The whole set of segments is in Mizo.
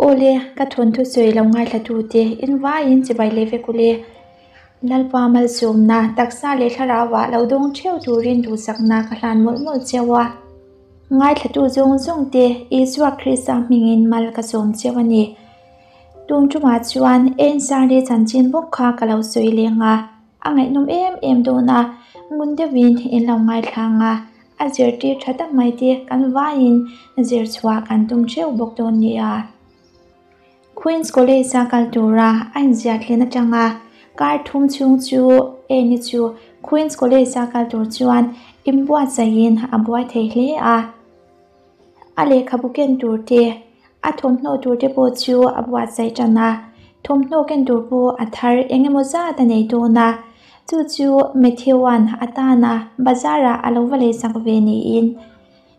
Awle, ka thawnthu sawi lo ngaithlatute in vaiin chibai leh vek ule. Lalpa malsawmna, taksa leh thlarauah lo dawng theuh turin duhsakna ka hlan mawlh mawlh cheu a. Ngaithlatu zawng zawngte Isua Krista hmingin mal ka sawm cheu a ni. Tun tumah chuan Ensari chanchin bawk kha ka lo sawi leng a, a ngaihnawm em em dawn a, ngun deuhin in lo ngaithlang a, a zirtir tha tak mai te kan vaiin zir chhuah kan tum theuh bawk dawn nia. Queen's College-a kal tura a inziah thlen atanga kar thum chhung chu Anne chu Queen's College-a kal tur chuan inbuatsaihin a buai thei hle a. A lehkhabu ken tur te, a thawmhnaw tur te pawh chu a buatsaih tan a, thawmhnaw ken tur pawh a thar eng emaw zat a nei dawn a, chu chu Matthew-a'n a tana bazar-ah a lo va leisak ve niin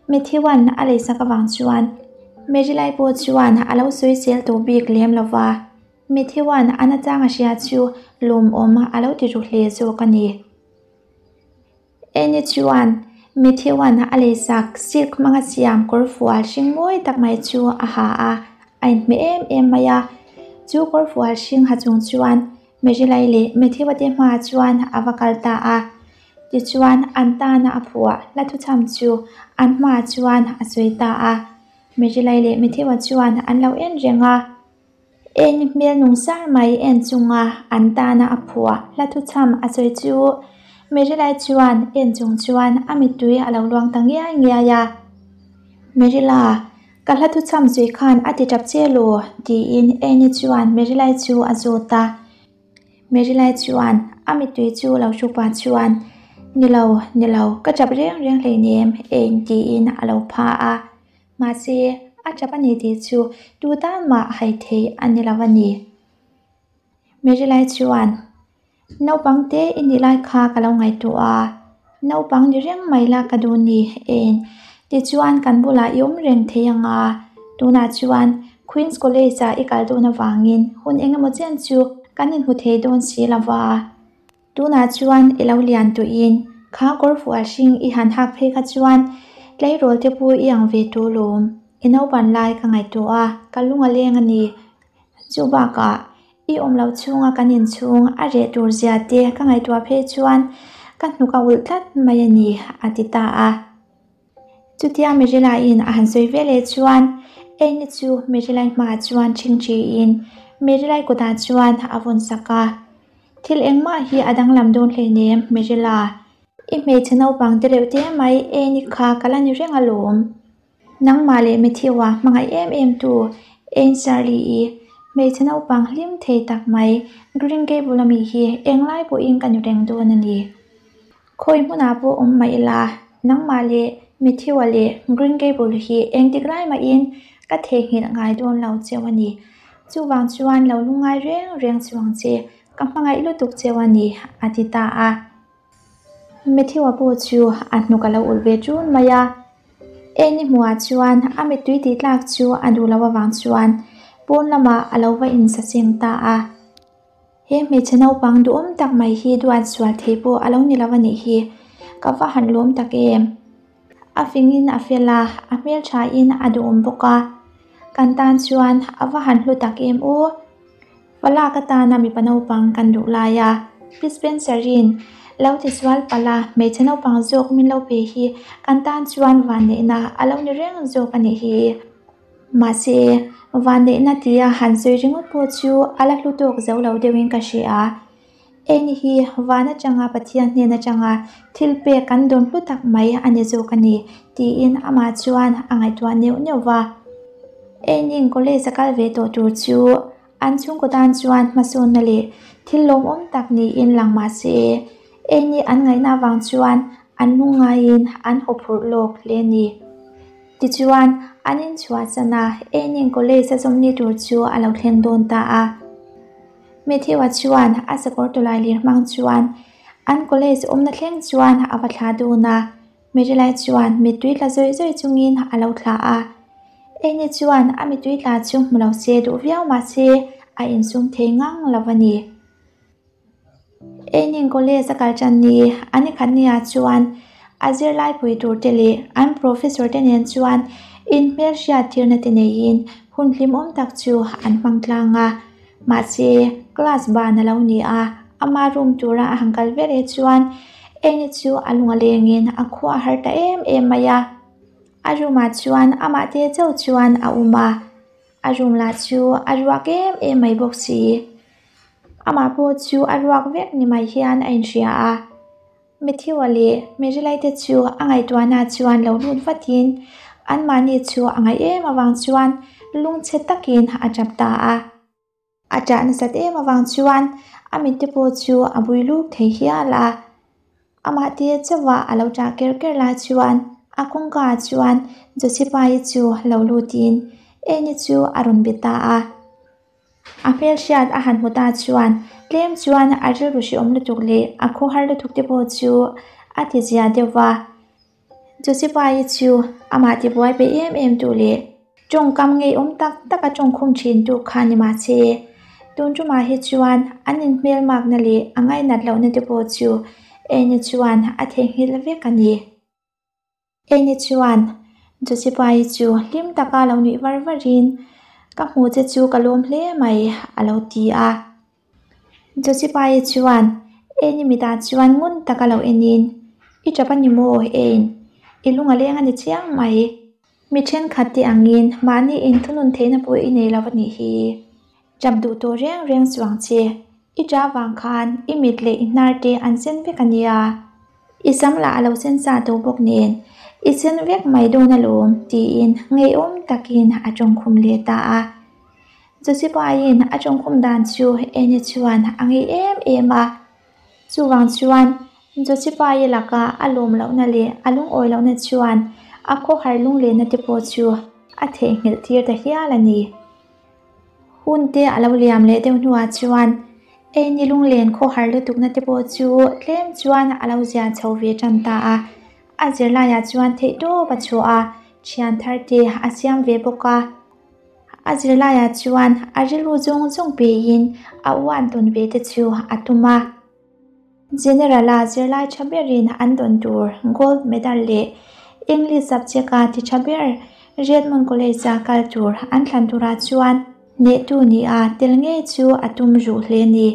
Matthew-a'n a leisak avang chuan Marilai pawh chuan a lo sawisel tawh bik lem lo va, Matthew-a'n a nachang a hria chu lawmawm a lo ti ru hle zawk a ni. Annie chuan Matthew-a'n a leisak silk hmanga siam kawr fual hring mawi tak mai chu a ha a, a inhmeh em em mai a. Chu kawr fual hring ha chung chuan Marilai leh Matthew-a te hmaah chuan a va kal ta a. Tichuan an tana a phuah hla thuchham chu an hmaah chuan a sawi ta a. Marilai leh Matthew-a chuan an lo en reng a. Eng hmel nung sar mai en chunga an tana a phuah hla thuchham a sawi chu Merilai chuan en chung chuan a mittui a lo luang ta ngiai ngiai a. Merila, ka hla thuchham zui khan a ti tap che lo tiin Eni chuan Merilai chu a zawt a. Merilai chuan a mittui chu lo hru pah chuan, Ni lo, ni lo, ka tap reng reng hleinem eng tiin a lo pha a. Mahse, a tap a ni tih chu tu tan mah hai thei a ni lo a ni. Merilai chuan, Naupang te i nih lai kha ka lo ngaihtuah a, naupang ni reng mai la ka duh ni en tichuan kan bulah i awm reng thei ang a, tunah chuan Queen's College-ah i kal dawn avangin hun eng emaw chen chu kan inhmu thei dawn si lo va. Tunah chuan i lo lian tuihin kha kawr fual hring i han hak phei kha chuan tleirawl te pu i ang ve tu lawm. I naupan lai ka ngaihtuah a, ka lung a leng a ni. Chu bakah i awm loh chhunga kan inchhung a reh tur zia te ka ngaihtuah phei chuan ka hnuk a ulh tlat mai a ni, a ti ta a. Chutia Merilaiin a han sawi ve leh chuan Annie chu Merilai hmaah chuan ṭhingṭhiin Merilai kutah chuan a vawn sak a. Thil engmah hi a danglam dawn hleinem Merila, i hmeichhe naupang te reuh te mai Annie kha ka la ni reng alawm. Nangmah leh Matthew-a hmangaih em em tu Anne Shirley-i hmeichhe naupang hlim thei tak mai Green Gable-a mi hi englai pawhin ka ni reng dawn a ni. Khawi hmunah pawh awm mah ila, nangmah leh Matthew-a leh Green Gable hi engtik lai mahin ka theihnghilh ngai dawn lo cheu a ni. Chuvang chuan lo lungngai reng reng chuang che, ka hmangaih lutuk cheu a ni, a ti ta a. Matthew-a pawh chu a hnuk a lo ulh ve ṭun mai a. Eng i hmuhah chuan a mittui tih tlak chu a duh loh avang chuan pawn lamah a lo va insaseng ta a. He hmeichhe naupang duhawm tak mai hi duat sual thei pawh a lo ni lo a nih hi, ka va han lawm tak em. A fingin a fel a, a hmelthain a duhawm bawk a, kan tan chuan a va han hlu tak em aw. Palak atana mipa naupang kan duh lai a, Pi Spencer-in lo ti sual palh a, hmeichhe naupang zawk min lo pe hi kan tan chuan vanneihna a lo ni reng zawk a nih hi. Mahse, vanneihna tia han sawi ringawt pawh chu a la hlu tawk zo lo deuhin ka hria. Eng hi van atanga Pathian hnen atanga thil pek kan dawn hlu tak mai a ni zawk a ni, tiin amah chuan a ngaihtuah neuh neuh va. Engin college a kal ve tawh tur chu an chhungkaw tan chuan hmasawnna leh thil lawmawm tak niin lang mah se, Eng an ngaihna avang chuan an lungngaiin an hawphurh lawk hle a ni. Tichuan, an inchhuahsan a, Ening College a zawmni tur chu a lo thleng dawn ta a. Matthew-a chuan a sakawr tawlai lir hmang chuan an college awmna thleng chuan a va thlah dun a, Marilai chuan mittui tla zawih zawih chungin a lo thlah a. Eni chuan a mittui tla chu hmu lo se duh viau mah se a insum thei ngang lo a ni. Ening College a kal tan ni a ni khat nia chuan a zirlai pui tur te leh an professor te nen chuan inhmelhriat tirna te neiin. Hun hlimawm tak chu an hmang tlang a, mahse class ban a lo ni a, ama room tura a han kal veleh chuan Annie chu a lung a lengin a khua a har ta em em mai a. A room ah chuan amah te chauh chuan a awm a, a room lah chu a ruak em em mai bawk si. Amah pawh chu a ruak vek ni mai hian a inhria a. Matthew-a leh Mary-Lai te chu a ngaihtuahna chuan lo lut vatin anmahni chu a ngaih em avang chuan lungchhe takin a tap ta a. A ṭah nasat em avang chuan a mitte pawh chu a bui luk thei hial a. Amah te chauha a lo ṭah ker ker lai chuan a kawngka ah chuan Josepha-i chu lo lutin Annie chu a rawn be ta a. A hmelhriat a han hmu ta chuan tlem chuan a rilru hrehawm lutuk leh a khawhar lutuk te pawh chu a ti zia deuh va. Josepha-i chu amah tibuai pe em em tu leh tawngkam ngeiawm tak taka tawngkhum thin tu kha ni mahse, tun tumah hi chuan an inhmelmakna leh a ngainat lohna te pawh chu Annie chuan a theihnghilh vek a ni. Annie chuan Josepha-i chu hlim taka lo nuih var varin, Ka hmuh che chu ka lawm hle mai, a lo ti a. Josepha-i chuan Annie mitah chuan ngun taka lo enin, I tap a ni maw, Anne? I lung a leng a ni chiang mai. Mi thenkhat te angin mahni inthunun theihna pawh i nei lo a nih hi. Tap duh tawh reng reng chuang che, i ṭah vang khan i mit leh i hnar te an sen vek a nia. I sam lah a lo sen sa tawh bawk nen, i sen vek mai dawn alawm, tiin ngeiawm takin a ṭawngkhum leh ta a. Joseph-ain a ṭawngkhum dan chu Annie chuan a ngei em em a. Chuvang chuan Joseph-i laka a lawm lohna leh a lungawi lohna chuan a khawhar lunglenna te pawh chu a theihnghilh tir ta hial a ni. Hun te a lo liam leh deuh hnuah chuan Annie lunglen khawhar lutukna te pawh chu tlem chuan a lo ziah chho ve tan ta a. A zirlaiah chuan theihtawp a chhuah a, thian thar te a siam ve bawk a. A zirlaiah chuan a rilru zawng zawng pein a uan tawn ve te chu a tum a. General-a zirlai tha berin an dawn tur Gold Medal leh English subject-a ti tha ber Redmond College-a kal tur an thlan turah chuan hnehtu nia tel ngei chu a tum ruh hle ni.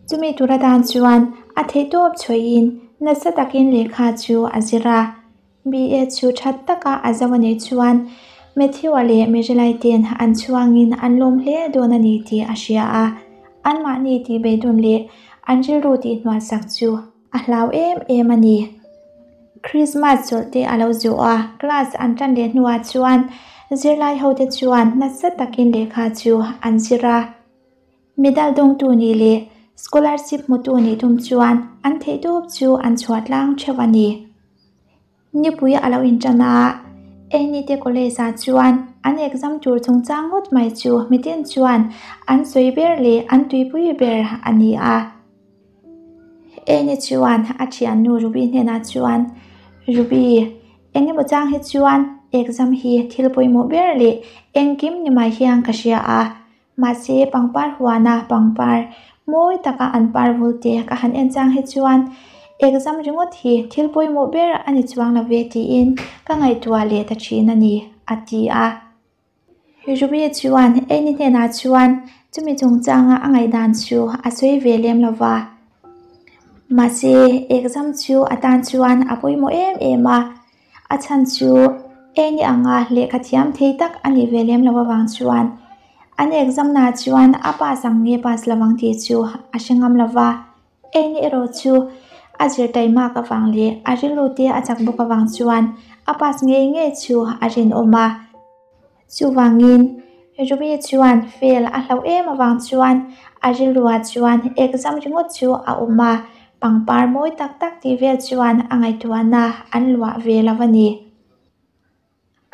Chumi tur atan chuan a theihtawp chhuahin nasa takin lehkha chu a zir a. BA chu tha taka a zo a nih chuan Matthew-a leh Mary-Lai ten an chhuangin an lawm hle dawn a ni tih a hria a, anmahni tih beidawn leh an rilru tih hnualsak chu a hlau em em a ni. Christmas chawlh te a lo zawh a, class an tan leh hnuah chuan zirlai hote chuan nasa takin lehkha chu an zir a. Medal dawngtu nih leh scholarship hmutu nih tum chuan an theihtawp chu an chhuah tlang theuh a ni. Nipui a lo inṭan a, Annie-te college-ah chuan an exam tur chungchang ngawt mai chu mitin chuan an sawi ber leh an tuipui ber a ni a. Annie chuan a thiannu Ruby hnenah chuan, Ruby, eng emaw chang hi chuan exam hi thil pawimawh ber leh engkim ni mai hian ka hria a, Mahse, pangpar huana pangpar mawi taka an par vul te ka han en chang hi chuan exam ringawt hi thil pawimawh ber a ni chuang lo ve tiin ka ngaihtuah leh ta thin a ni, a ti a. Ruby chuan Annie hnenah chuan chumi chungchanga a ngaihdan chu a sawi ve lem lo va. Mahse, exam chu a tan chuan a pawimawh em em a. A chhan chu Annie anga lehkha thiam thei tak a nih ve lem loh avang chuan an exam na chuan a pass ang nge pass lo ang tih chu a hre ngam lo va. Annie erawh chu a zir taimak avang leh a rilru te a chak bawk avang chuan a pass ngei ngei chu a rinawm a. Chuvangin, Ruby chuan fail a hlauh em avang chuan a rilruah chuan exam ringawt chu a awm a, pangpar mawi tak tak tih vel chuan a ngaihtuahna an luah ve lo a ni.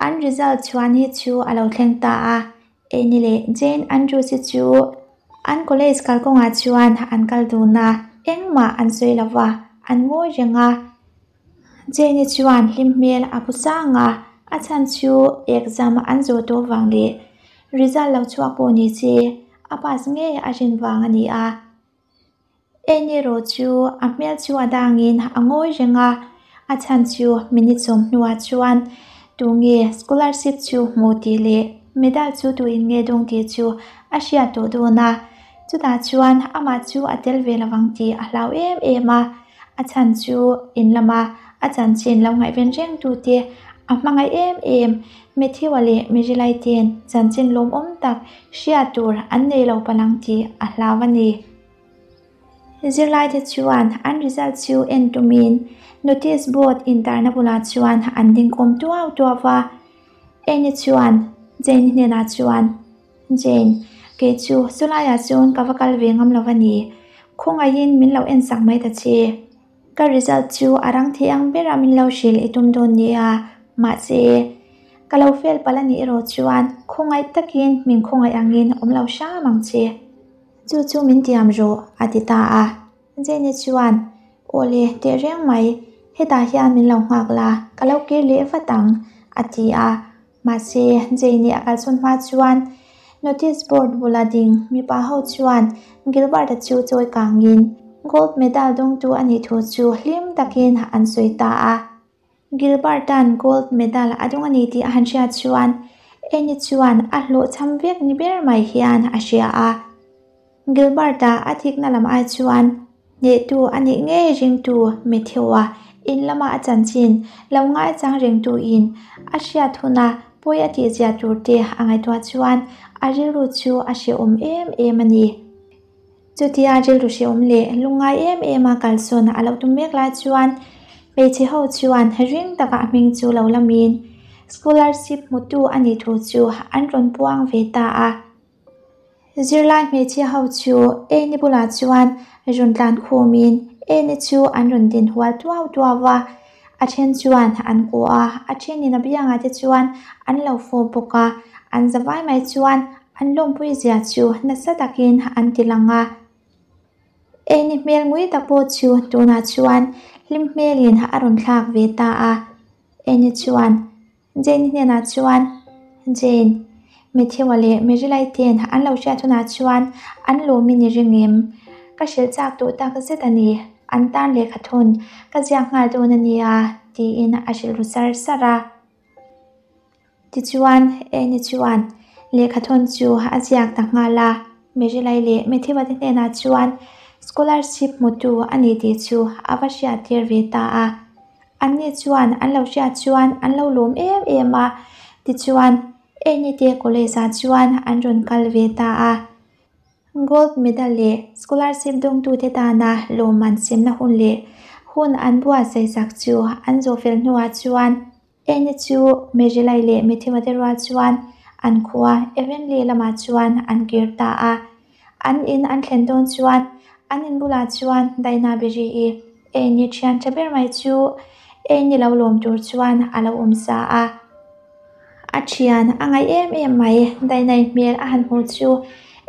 An result chhuah ni chu a lo thleng ta a, Annie leh Jane Andrews-i chu an college kalkawngah chuan an kal dun a, engmah an sawi lo va, an ngawi reng a. Jenny chuan hlim hmel a pu sang a, a chhan chu exam an zawh tawh vang leh result lo chhuak pawh ni se a pass ngei a rin vang a ni a. Annie erawh chu a hmel chu a dangin a ngawi reng a, a chhan chu minute sawm hnuah chuan tunge scholarship chu hmu tih leh Medal chu tuin nge dawng tih chu a hriat tawh dawn a, chutah chuan amah chu a tel ve lovang tih a hlau em em a, a chhan chu in lama a chanchin lo ngaihven reng tute a hmangaih em em. Matthew-a leh Mary-lai ten chanchin lawmawm tak hriat tur an nei lo palang tih a hlau a ni. Zirlaite chuan an result chu en tumin notice board intarna bulah chuan an dingkawm tuau tuau va. Annie chuan Jane hnenah chuan, Jane, kei chu chulaiah chuan ka va kal ve ngam lo va ni. Khawngaihin min lo ensak mai ta che. Ka result chu a rang thei ang bera min lo hrilh i tum dawn nia. Mahse, ka lo fail palh a nih erawh chuan khawngaih takin min khawngaih angin awm lo hram ang che. Chu chu min tiam rawh, a ti ta a. Jenny chuan, Aw le, tehreng mai, hetah hian min lo nghak la, ka lo kir leh vat ang, a ti a. Mahse, Jenny a kalsawn hma chuan notice board bula ding mipa ho chuan Gilbert-a chu chawi kangin gold medal dawngtu a nih thu chu hlim takin an sawi ta a. Gilbert-a'n gold medal a dawng a ni tih a han hriat chuan Annie chuan a hlawhchham vek ni ber mai hian a hria a. Gilbert-a a thikna lam ai chuan hnehtu a nih ngei ringtu Matthew-a in lama a chanchin lo ngaichang rengtuin a hriat huna pawi a tihzia tur te a ngaihtuah chuan a rilru chu a hrehawm em em a ni. Chutia rilru hrehawm leh lungngai em em a kalsawn a lo tum mek lai chuan hmeichhe ho chuan ring taka a hming chu lo lamin scholarship hmutu a nih thu chu an rawn puang ve ta a. Zirlai hmeichhia ho chu Annie bulah chuan rawn tlan khumin Annie chu an rawn din hual tuau tuau a, a then chuan an kuah a, a thenin a biangah te chuan an lo fawp bawk a, an za vai mai chuan an lawmpui zia chu nasa takin an ti lang a. Annie hmel ngui tak pawh chu tunah chuan hlim hmelin a rawn thlak ve ta a, Annie chuan Jane hnenah chuan, Jane, Matthew-a leh Mary-lai ten an lo hriat hunah chuan an lawmin i ring em? Ka hrilh chak duh tak zet a ni, an tan lehkha thun ka ziak nghal dawn a nia, tiin a hrilh ru sar sar a. Tichuan, Annie chuan lehkha thawn chu a ziak ta nghal a, Mary-lai leh Matthew-a te hnenah chuan scholarship hmutu a ni tih chu a va hriattir ve ta a. Anni chuan an lo hriat chuan an lo lawm em em a, tichuan Annie te college ah chuan an rawn kal ve ta a. Gold medal leh scholarship dawngtute tana lawmman semna hun leh hun an buatsaih sak chu an zawh fel hnuah chuan Annie chu Marilai leh Matthew-a te rual chuan an khua Avonlea lamah chuan an kir ta a. An in an thlen dawn chuan an in bulah chuan Dinah Berry-i Annie thian tha ber mai chu Annie lo lawm tur chuan a lo awm sa a. A thian a ngaih em em mai Dinah-i hmel a han hmuh chu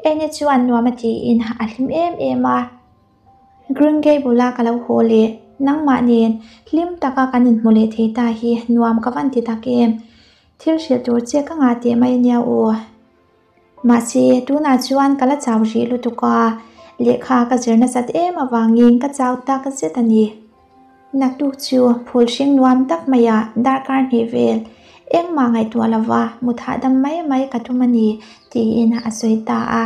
Annie chuan nuam a tiin a hlim em em a. Green Gable-a ka lo haw leh nangmah nen hlim taka kan inhmu leh thei ta hi nuam ka van ti tak em. Thil hrilh tur che ka ngah teh mai ania aw. Mahse, tunah chuan ka la chau rih lutuk a, lehkha ka zir nasat em avangin ka chau tak zet a ni. Naktuk chu phul hring nuam tak maiah darkar hnih vel engmah ngaihtuah lova mut hahdam mai mai ka tum a ni, tiin a sawi ta a.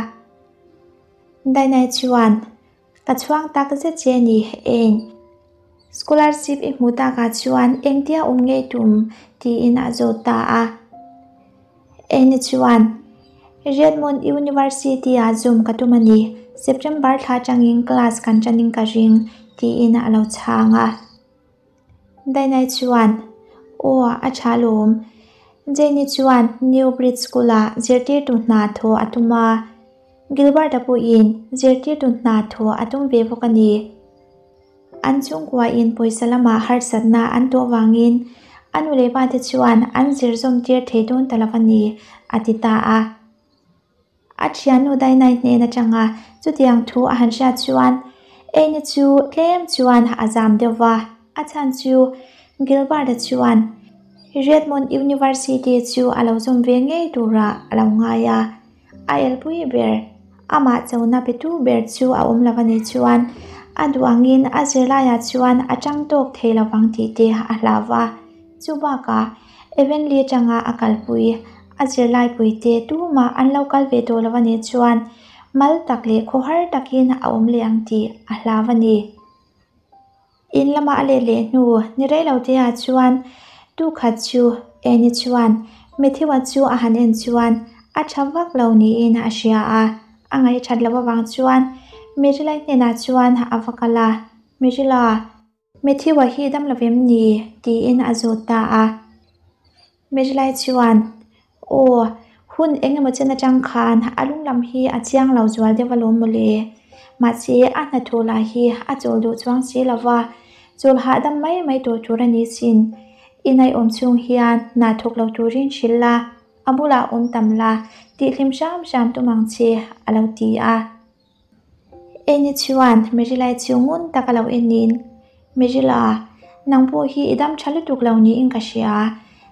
Dainai chuan, Ka chhuang tak zet che a ni, eng scholarship i hmuh takah chuan engtia awm ngei tum? tiin a zawt ta a. Eng chuan, Redmond University-ah zawm ka tum a ni, September thla atangin class kan tanin ka ring, tiin a lo chhang a. Dainai chuan, Aw, a tha lawm. Jenny chuan New Bridge School-ah zirtirtu hna thaw a tum a, Gilbert-a pawhin zirtirtu hna thaw a tum ve bawk a ni. An chhungkuain pawisa lamah harsatna an tuah vangin a nu leh pate chuan an zir zawm tir thei dawn ta lo a ni, a ti ta a. A thiannu Dainai hnen atanga chutiang thu a han hriat chuan Annie chu tlem chuan a zam deuh va, a chhan chu Gilbert-a chuan Redmond University chu a lo zawm ve ngei turah a lo ngai a, a elpui ber, amah chona petu ber chu a awm lo a nih chuan a duh angin a zirlaiah chuan a tang tawk thei lovang tih te a hlau va, chu bakah Evenly atanga a kalpui A zirlai puite tumah an lo kal ve tawh lo a nih chuan mal tak leh khawhar takin a awm leh ang tih a hlau a ni. In lama a let leh hnu ni rei lo te ah chuan tu khat chu Annie chuan Matthew-a chu a han en chuan a tha vak lo niin a hria a, a ngaihthat loh avang chuan Mirila hnenah chuan a va kal a, Mirila, Matthew-a hi dam lo vem ni? tiin a zawt ta a. Mirila chuan, Aw, hun eng emaw chen atang khan a lung lam hi a chiang lo zual deuh alawm mawle. Mahse, a hnathawh lah hi a chawl duh chuang si lo va, chawl hahdam mai mai tawh tur a ni sin. I ngaihawm chhung hian hna thawk lo turin hrilh la, a bulah awm tam la, tihhlim hram hram tum ang che, a lo ti a. Eni chuan Merilai chu ngun tak a lo enin, Merila, nang pawh hi i dam tha lutuk lo niin ka hria.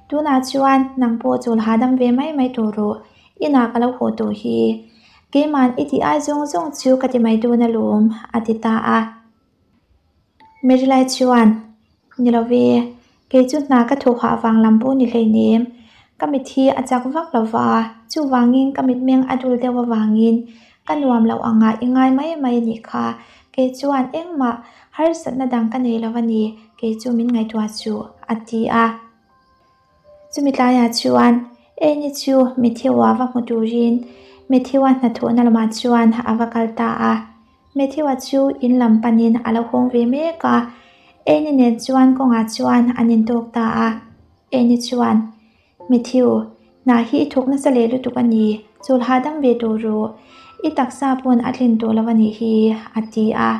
Tunah chuan nang pawh chawl hahdam ve mai mai tawh rawh, inah ka lo haw tawh hi. Keima'n i tih ai zawng zawng chu ka ti mai dawn alawm, a ti ta a. Merilai chuan, Ni lo ve, kei chu hna ka thawh hah vang lam pawh ni hleinem. Ka mit hi a chak vak lo va, chuvangin ka mitmeng a dul deuh avangin ka nuam loh angah i ngai mai mai a nih kha. Kei chuan engmah harsatna dang ka nei lo a ni, kei chu min ngaihtuah suh, a ti a. Chumi tlaiah chuan Annie chu Matthew-a va hmu turin Matthew-a hnathawhna lamah chuan a va kal ta a. Matthew-a chu in lam panin a lo hawng ve mek a, Annie nen chuan kawngah chuan an intawk ta a. Annie chuan, Matthew, hna hi i thawk nasa leh lutuk a ni, chawl hahdam ve tawh rawh. I taksa pawn a tlin tawh lo a nih hi, a ti a.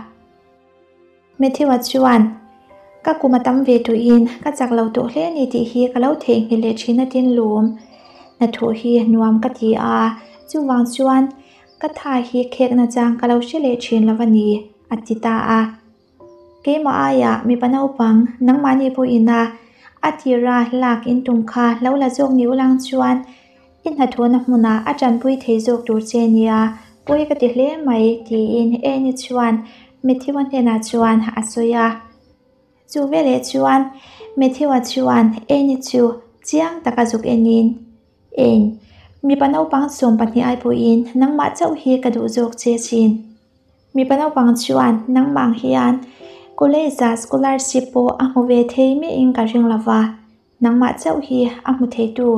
Matthew-a chuan, Ka kum a tam ve tuihin ka chak lo tawh hle a ni tih hi ka lo theihnghilh leh thin a tin lawm. Hnathawh hi nuam ka ti a, chuvang chuan ka tha hi khek nachang ka lo hre leh thin lo a ni, a ti ta a. Keimah aiah mipa naupang nangmahni pawhin a a tira lak in tum kha lo la zawk ni ulang chuan I hnathawhna hmunah a tanpui thei zawk tur che nia, pawi ka ti hle mai, tiin Annie chuan Matthew-a hnenah chuan a sawi a. Chu veleh chuan Matthew-a chuan Annie chu chiang taka zuk enin, Anne, mipa naupang 12 ai pawhin nangmah chauh hi ka duh zawk che chin. Mipa naupang chuan nangmah ang hian college-ah scholarship pawh a hmu ve thei miahin ka ring lo va. Nangmah chauh hi a hmu theitu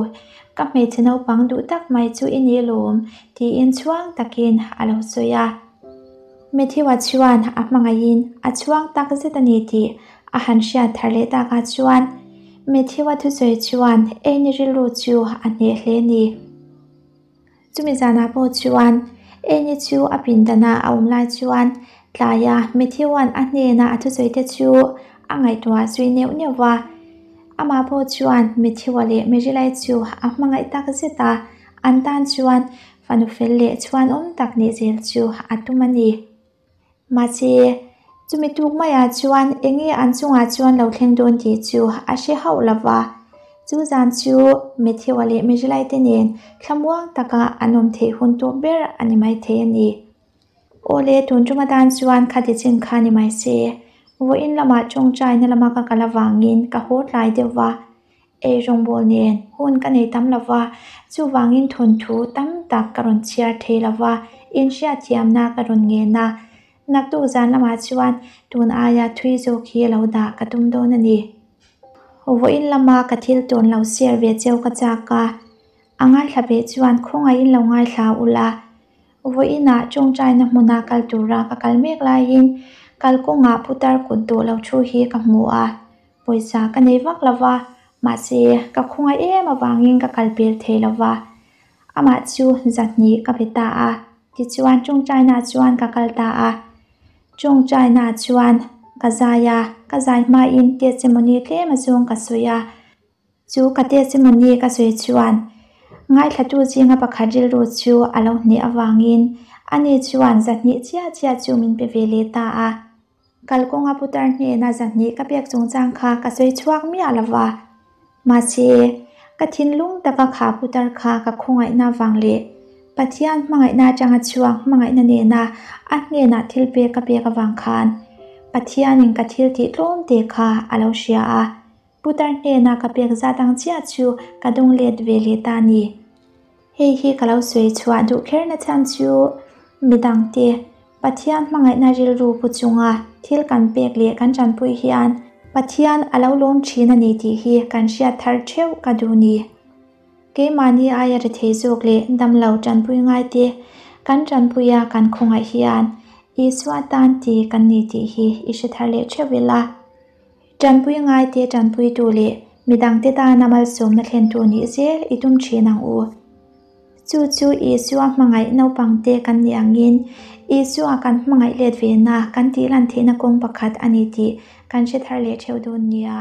ka hmeichhe naupang duh tak mai chu i ni lawm, tiin chhuang takin a lo sawi a. Matthew-a chuan a hmangaihin a chhuang tak zet a ni tih a han hriat thar leh takah chuan Matthew-a thusawi chuan Annie rilru chu a hneh hle a ni. Chumi zanah pawh chuan Annie chu a pindanah a awm lai chuan tlaia Matthew-a'n a hnena a thusawi te chu a ngaihtuah zui neuh neuh va. Amah pawh chuan Matthew-a leh Marilai chu a hmangaih tak zet a, an tan chuan fanu fel leh chhuanawm tak nih zel chu a tum a ni. Mahse, chumi tuk maiah chuan eng nge an chungah chuan lo thleng dawn tih chu a hre hauh lo va. Chu zan chu Matthew-a leh Mirilai te nen thlamuang taka an awm theih hun tawh ber a ni maithei a ni. Aw le, tun tum atan chuan khati chin kha ni mai se. Vawiin lamah tawngtaina lama ka kal avangin ka haw tlai deuh va. Ei rawngbâwl nen hun ka nei tam lo va, chuvangin thawnthu tam tak ka rawn chhiar thei lo va, inhriatthiamna ka rawn ngen a. Naktuk zan lamah chuan tun aia thui zawk hi lo dah ka tum dawn a ni. Vawiin lama ka thil tawn lo share ve cheu ka chak a, a ngaithla ve chuan khawngaihin lo ngaithla ula. Vawiinah tawngtaina hmuna kal tura ka kal mek laiin kalkawngah putar kut dawh lo thu hi ka hmu a. Pawisa ka nei vak lo va, mahse ka khawngaih em avangin ka kal pel thei lo va. Amah chu zahnih ka be ta a, tichuan tawngtainaah chuan ka kal ta a. Tawngtainaah chuan ka zai a, ka zai hmain testimony tlem azawng ka sawi a. Chu ka testimony ka sawi chuan ngaithlatu zinga pakhat rilru chu a lo hneh avangin ani chuan zahnih chiah chiah chu min pe ve leh ta a. Kalkawnga putar hnena zahnih ka pek chungchang kha ka sawi chhuak miah lo va. Mahse, ka thinlung taka kha putar kha ka khawngaihna vang leh Pathian hmangaihna atanga chhuak hmangaihna nena a hnenah thil pek ka pek avang khan Pathianin ka thil tih tlawm te kha a lo hria a. Putar hnena ka pek zat ang chiah chu ka dawng let ve leh ta a ni. Hei hi ka lo sawi chhuah duh kher na chhan chu midangte Pathian hmangaihna rilru pu chunga thil kan pek leh kan tanpui hian Pathian a lo lawm thin a ni tih hi kan hriat thar theuh ka duh ni. Keimahni aia rethei zawk leh damlo tanpui ngaite kan tanpuia kan khawngaih hian Isua tan ti kan ni tih hi i hre thar leh theuh ila. Tanpui ngaite tanpuitu leh midangte tana malsawmna thlentu nih zel i tum thin ang u. Chu chu Isua hmangaih naupangte kan nih angin Isua kan hmangaih let vena kan tih lan theihna kawng pakhat a ni tih kan hre thar leh theuh dawn nia.